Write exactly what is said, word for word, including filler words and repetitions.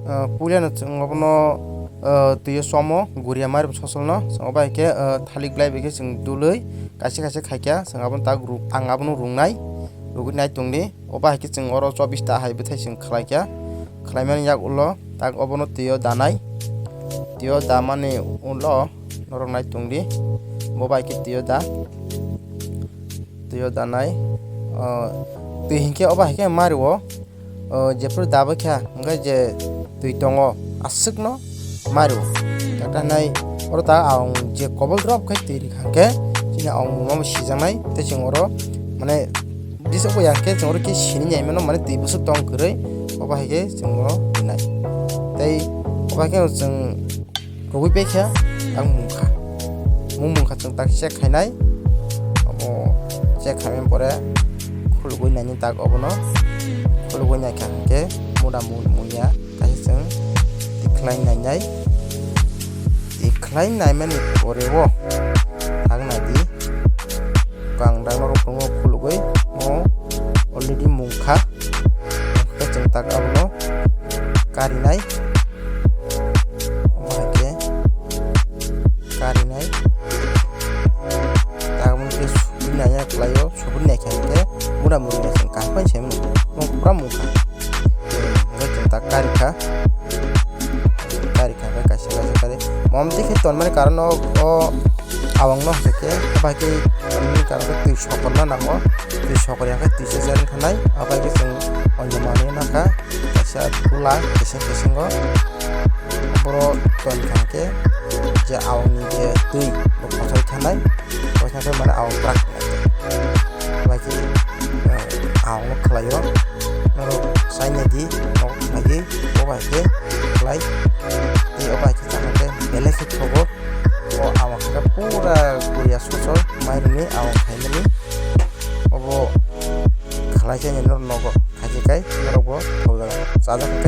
Ah, puilano chwng obono, ah, twi o chomo, guria mari bo sosolno. Chwng obo hai khe, ah, thalik blai bai khe chwng dului kaisa kaisa khaikha. Chwng abono tak rw-, ang abono rwngnai, rwgwi nai tongdi. Obo hai khe chwng oro chobbish ta hai bwthai chwng khlaikha. Khlaimani yak ulo tak obono twi o danai. Twi o damani ulo norok nai tongdi. Bo bai khe twi o da. Twi o danai. Ah, twi hinkhe obo hai khe mari o. O, jephru dabwi kha, hwnkhe je twi tongo, aswkno mari o. Takta hinai oro ta ang je kobol drop khai twi rikha hwnkhe, chini ang mungma bo sijaknai, tei chwng oro, mane, bisok bo yang khe chwng oro khe sini nai mano, mane, twi bwswk tong kwrwi, obo hai khe chwng oro rinai. Tei obo hai khe chwng Rwgwi pai kha, ang mungkha. Mung mungkha chwng tak check khainai. Abo check khaimani pore khulugwi naini tak obono. Khulugwi naikha hwnkhe muda mung mungya kaisa chwng tikhlai nainai. Tikhlai naimani pore o thang naidi. Kang dagno rok tongo khulugwi o already mungkha. Hwnkhe chwng tak abono karinai. Omo hai khe karinai. Tabuk khe sugwi naiya kwlaio, sugwi naikha hwnkhe mura muri naikha kaham pai se mano. Omo pura mungkha. Hwnkhe chwng tak karikha. Karikha hwnkhe kaisa kaisa kari. Mom twi khe tonmani karon o, o awang no hwnkhe, abo hai khe tonmani karon khe twi sokorna nango. Twi sokor ya khe twi chajar wngkha nai. Abo hai khe chwng o manwi nangkha. Kaisa bula keseng kesengo. Boro toni kha hwnkhe je awangni je twi bo kothok thanai, kothok thanai mane awang bwrak bai khe, eh, awang no khlaio. Norok chaina di, norok khlai di, bo bai khe khlai. Tei o bai khe chana khe belai khe thogo. O awang khe pura guria sosol mairungni awang khaimani. Obo khlai khe norok nogo. Khaikhe kai norokbo thokjago. Chajak khe